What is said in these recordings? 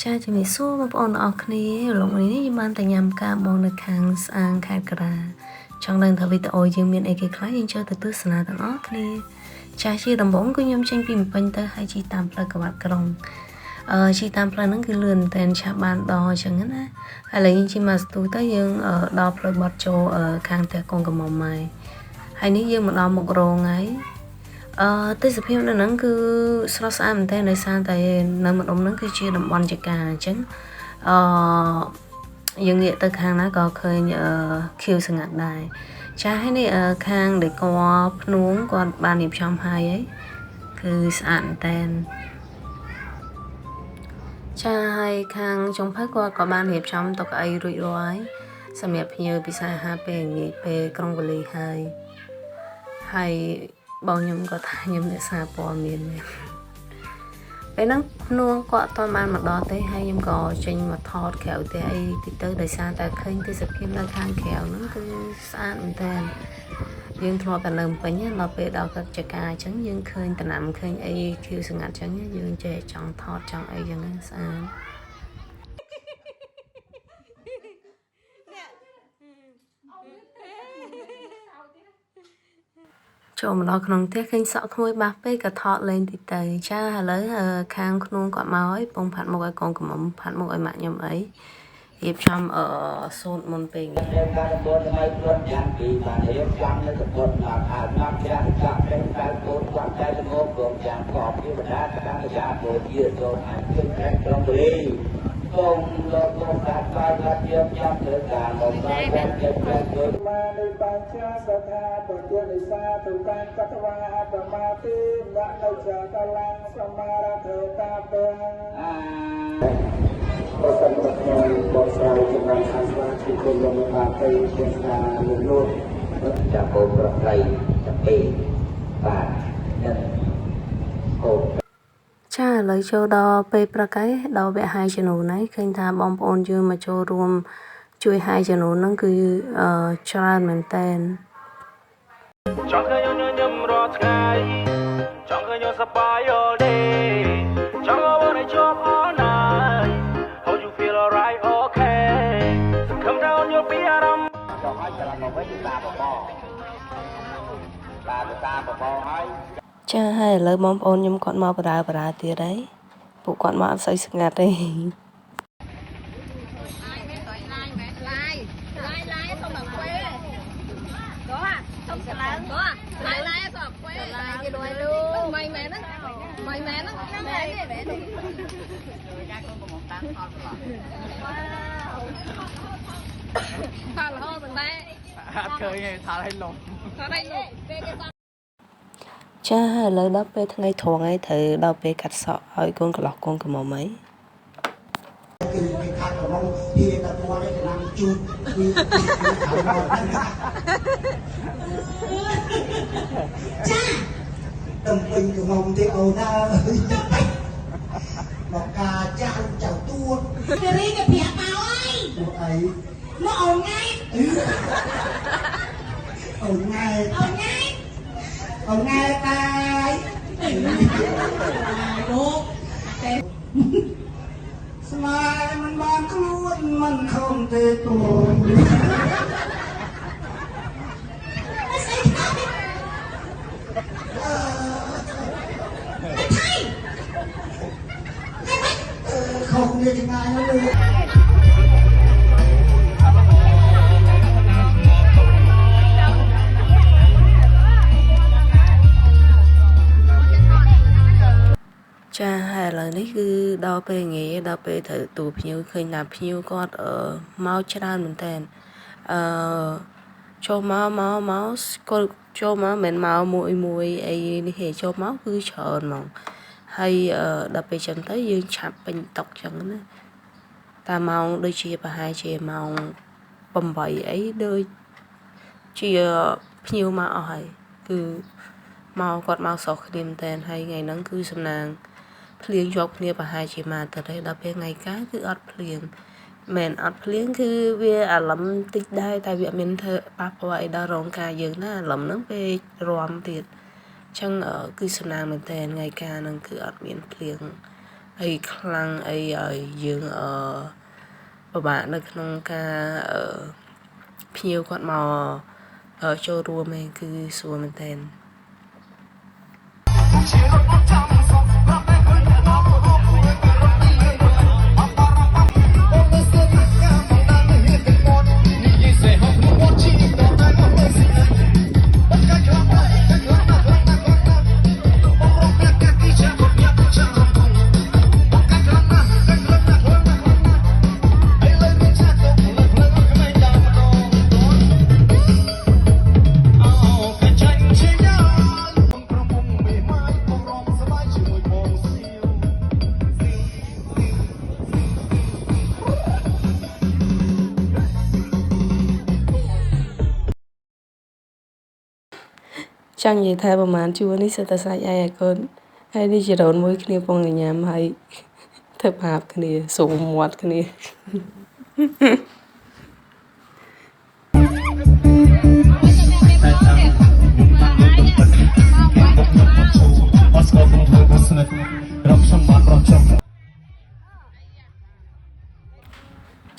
ចាជំរាបសួរបងប្អូនទាំងអស់គ្នាលោកនេះយើងបានតែញ៉ាំការបងនៅខាងស្អាងខេត្តក្រាចង់ដឹងថាវីដេអូយើងមានអីគេខ្លះយើងចូលទៅទស្សនាទាំងអស់គ្នាចាជាដំបូងគឺខ្ញុំចេញពីភ្នំពេញទៅហើយជិះតាមផ្លូវក្បាត់ក្រុងជិះតាមផ្លូវហ្នឹងគឺលឿនមែនតើឆាប់បានដល់អញ្ចឹងណាហើយឥឡូវយើងជិះមកស្ទូទៅយើងដល់ផ្លូវបត់ចូលខាងផ្ទះកូនកំមុំហើយហើយនេះយើងមកដល់មុខរោងហើយ ទេសភាពនៅហ្នឹងគឺស្រស់ស្អាតមែនទែនដោយសារតែនៅម្ដុំហ្នឹងគឺជាតំបន់ចការអញ្ចឹងអឺយើងងាកទៅខាងណាក៏ឃើញខៀវស្ងាត់ដែរចាហើយនេះខាងដេកភ្នួងគាត់បានរៀបចំហើយហីគឺស្អាតមែនទែនចាហើយខាងចុងភៅគាត់ក៏បានរៀបចំតុកៅអីរួចរាល់ហើយសម្រាប់ភ្ញៀវពិសាអាហារពេលល្ងាចពេលក្រុងវលីហើយហើយបងខ្ញុំក៏ថាខ្ញុំអ្នកសារព័ត៌មានមែនពេលហ្នឹងភ្នួងគាត់អត់ទាន់បានមកដល់ទេហើយខ្ញុំក៏ចេញមកថតក្រៅផ្ទះអីតិចទៅដោយសារតែឃើញទេសភាពនៅខាងក្រៅហ្នឹងគឺស្អាតមែនទែនយើងធ្លាប់តែនៅភ្នំពេញណាដល់ពេលដល់គាត់ចការអញ្ចឹងយើងឃើញតំណាំឃើញអីខៀវស្ងាត់អញ្ចឹងយើងចេះចង់ថតចង់អីអញ្ចឹងណាស្អាត ចូលមកដល់ក្នុងផ្ទះឃើញសក់ក្មួយបាសពេកក៏ថតលេងតិចទៅចាឥឡូវខាងក្នុងគាត់មកហើយពងផាត់មុខឲ្យកូនកំមុំផាត់មុខឲ្យម៉ាក់ខ្ញុំអីរៀបចំសូត្រមុនពេលងា រៀបការតំបន់ថ្មីខ្លួនយ៉ាងពីបានរៀបចំនៅតំបន់ណាថាណាប់យ៉ាងចាក់តែតែកូនគាត់តែសងំព្រមយ៉ាងកបជាបណ្ដាតាមការបូជាចូលអាចជិះតែក្រុងពលីសូមលោកលោកកាត់បាយកាត់ជាចាំធ្វើការមកបាយកាត់ចិត្តតែជួយ មានិបញ្ចាសថាពុទ្ធនិសាទុកានកតវាអបមាទេមនោចកលាំងសមារធតាពង អា ប្រសិនបើខ្ញុំបកស្រាយចំណងសាស្ត្រាជាគុណលោកបានទៅភាសាលោកលោក ចាកូនប្រុសស្រីទាំងពីរបាទនិងកូន ចាឥឡូវចូលដល់ពេលព្រឹកហើយដល់វគ្គហាយជំនូនហើយឃើញថាបងប្អូនយើងមកចូលរួមជួយហាយជំនូនហ្នឹងគឺច្រើនមែនតើ ចង់ឃើញញញឹមរាល់ថ្ងៃចង់ឃើញសប្បាយ all day ចង់ឲ្យបងជាប់ all night How you feel alright okay សង្ឃឹមថាអូនយល់ពីអារម្មណ៍ ចុះហើយត្រឡប់មកវិញតាបបបាទតាបបហើយ ចាហើយឥឡូវបងប្អូនខ្ញុំគាត់មកបដើបដើទៀតហើយពួកគាត់មកអត់សូវស្ងាត់ទេ ឡាយឡាយឡាយសុំមកខ្វេđóសុំស្លើងឡាយឡាយសុំខ្វេឡាយគេដូចលូមិនមែនហ្នឹងមិនមែនហ្នឹងមែនទេមែនទេថតរហូតប៉ុន្តែ អត់ឃើញទេថាឲ្យលំ ថតឲ្យលុបពេលគេស ចាហើយឥឡូវដល់ពេលថ្ងៃត្រង់ហើយត្រូវដល់ពេលកាត់សក់ឲ្យកូនកន្លោះកូនក្រមុំហើយ គេគេខាត់ក្រមុំទីតែពណ៌នេះចំណាំជូតពីចាតំពេញក្រមុំទេអូនអើយមកកាចាស់ចៅទួត គេរីគេប្រាប់មកហើយ ពួកអី មកអូនថ្ងៃ អូនណែ អូនថ្ងៃ អូនណែតាយ លោកតែ ស្នេហ៍មិនបានខ្លួនមិនខំទេទួ ស្អីថៃថៃ ខុសគ្នាឆ្ងាយណាស់លោក ចាហើយឥឡូវនេះគឺដល់ពេលងាយដល់ពេលត្រូវទូភ្ញៀវឃើញថាភ្ញៀវគាត់មកច្រើនមែនតើអឺចូលមកមកមកគាត់ចូលមកមិនមែនមកមួយមួយអីនេះទេចូលមកគឺច្រើនហ្មងហើយដល់ពេលចឹងទៅយើងឆាប់ពេញតុកចឹងណាតាមម៉ោងដូចជាប្រហែលជាម៉ោង8អីដូចជាភ្ញៀវមកអស់ហើយគឺមកគាត់មកស្រុះគ្នាមែនតើហើយថ្ងៃហ្នឹងគឺសំណាង ភ្លៀងជាប់គ្នាប្រហែលជាមួយអាទិត្យហើយដល់ពេលថ្ងៃកាគឺអត់ភ្លៀងមែនអត់ភ្លៀងគឺវាអារម្មណ៍តិចដែរតែវាអត់មានធ្វើប៉ះពាល់អីដល់រោងការយើងណាអារម្មណ៍ហ្នឹងពេលរំទៀតអញ្ចឹងគឺសំណាងមែនតើថ្ងៃកាហ្នឹងគឺអត់មានភ្លៀង អីខ្លាំងអីឲ្យយើងអឺពិបាកនៅក្នុងការអឺភ្ញៀវគាត់មកចូលរួមឯងគឺស្រួលមែនតើ ចង់និយាយថាប្រហែលជួរនេះសិតតែសាច់ឯអាកូនហើយនេះជីដូនមួយគ្នាពងតែញ៉ាំហើយធ្វើបាបគ្នាស៊ូមមាត់គ្នា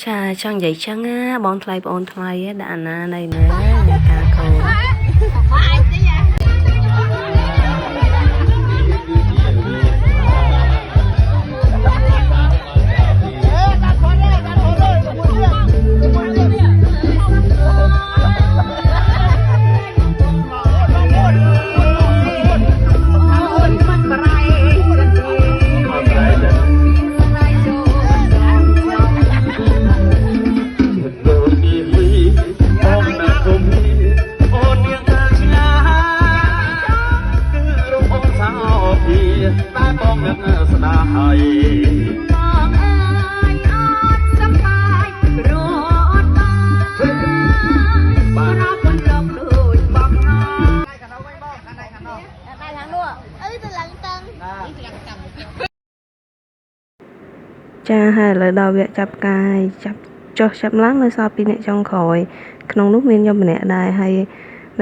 ចាចង់និយាយចឹងណាបងថ្លៃប្អូនថ្លៃឯងដាក់អាណាណៃណាការកូន បងអើយអត់សំបាយរត់បានរត់បន្លំដូចបងណដៃខាងនោះអឺទៅឡើងតឹង ចាហើយឥឡូវដល់វគ្គចាប់ផ្កាយចាប់ចុះចាប់ឡើងនៅសល់ពីរអ្នកចុងក្រោយក្នុងនោះមានខ្ញុំម្នាក់ដែរហើយ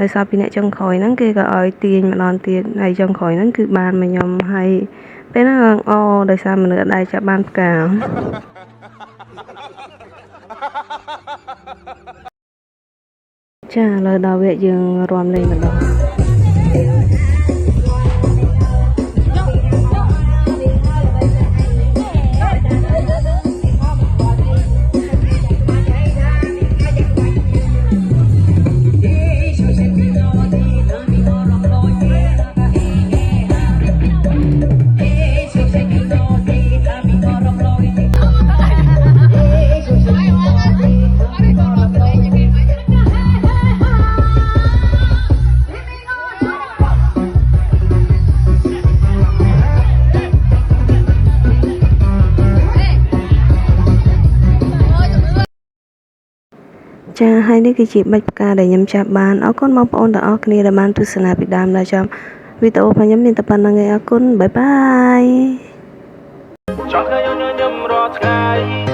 នៅសល់ពីរអ្នកចុងក្រោយហ្នឹងគេក៏ឲ្យទាញម្ដងទៀតហើយចុងក្រោយហ្នឹងគឺបានមកខ្ញុំហើយពេលហ្នឹងឡើងអដោយសារមនុស្សអត់ដែរចាប់បានផ្កាចាឥឡូវដល់វគ្គយើងរាំលេងម្ដង ចាហើយនេះគឺជាបាច់ផ្កាដែលខ្ញុំចាប់បានអរគុណបងប្អូនទាំងអស់គ្នាដែលបានទស្សនាពីដើមដល់ចប់វីដេអូរបស់ខ្ញុំមានតែប៉ុណ្្នឹងឯងអរគុណបាយបាយ ចង់ឃើញអូនញញឹមរាល់ថ្ងៃ